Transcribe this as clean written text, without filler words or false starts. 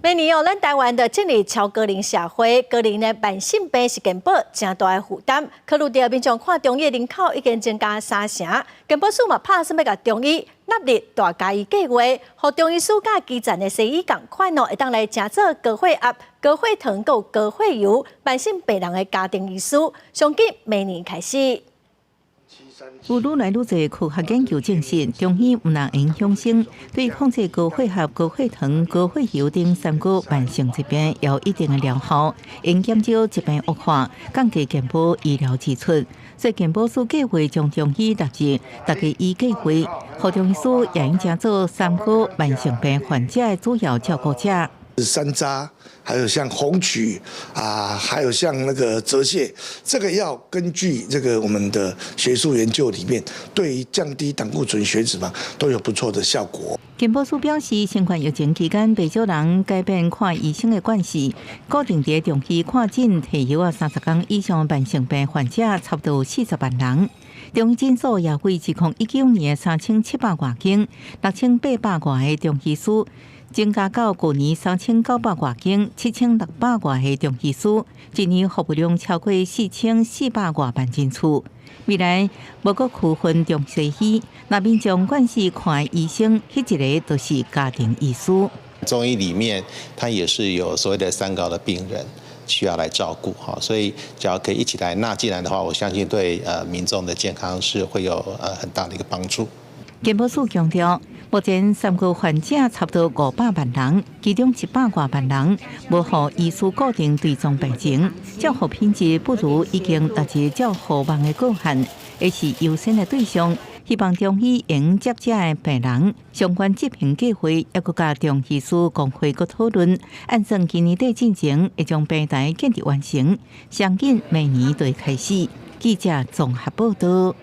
每年哦，咱台灣就進入超高齡社會，高齡的慢性病是健保誠大的負擔。考慮著民眾看中醫的人口已經增加三成，健保署嘛拍算欲共中醫納入大家醫計劃，予中醫師佮基層的西醫仝款哦，會當來成做高血壓、高血糖、閣高血油慢性病人的家庭醫師，上緊明年開始。有愈來愈濟科學研究證實，中醫毋但會養生，對控制高血壓、高血糖、高血油等三高慢性疾病有一定的療效，會減少疾病惡化，降低健保醫療支出。所以健保署計劃將中醫納入大家醫計劃，予中醫師也應成做三高慢性病患者的主要照顧者。山楂，還有像紅曲啊，還有像那個澤瀉，這個藥根據這個我們的學術研究裡面，對於降低膽固醇、血脂肪都有不錯的效果。健保署表示，新冠疫情期間，袂少人改變看醫生的慣勢，固定佇中醫看診提藥啊，30工以上慢性病患者差不多40萬人。中醫診所也為2019年的3700外間、6800外個中醫師，增加到舊年3900外間、7600外個中醫師，一年服務量超過4400外萬人次。未來無閣區分中西醫，若民眾慣勢看醫生，彼一个就是家庭醫師。中醫裡面，它也是有所謂的三高的病人需要來照顧哈，所以只要可以一起來納進來的話，我相信對民眾的健康是會有很大的一個幫助。健保署強調，目前三高患者差不多500萬人，其中100外萬人無予醫師固定追蹤病情，照護品質不如已經達至照護網的過限，會是優先的對象。希望中醫會接這的病人相關執行計劃，猶閣佮中醫師公會閣討論，按算今年底進前會將平台建立完成，上緊明年就會開始。記者綜合報道。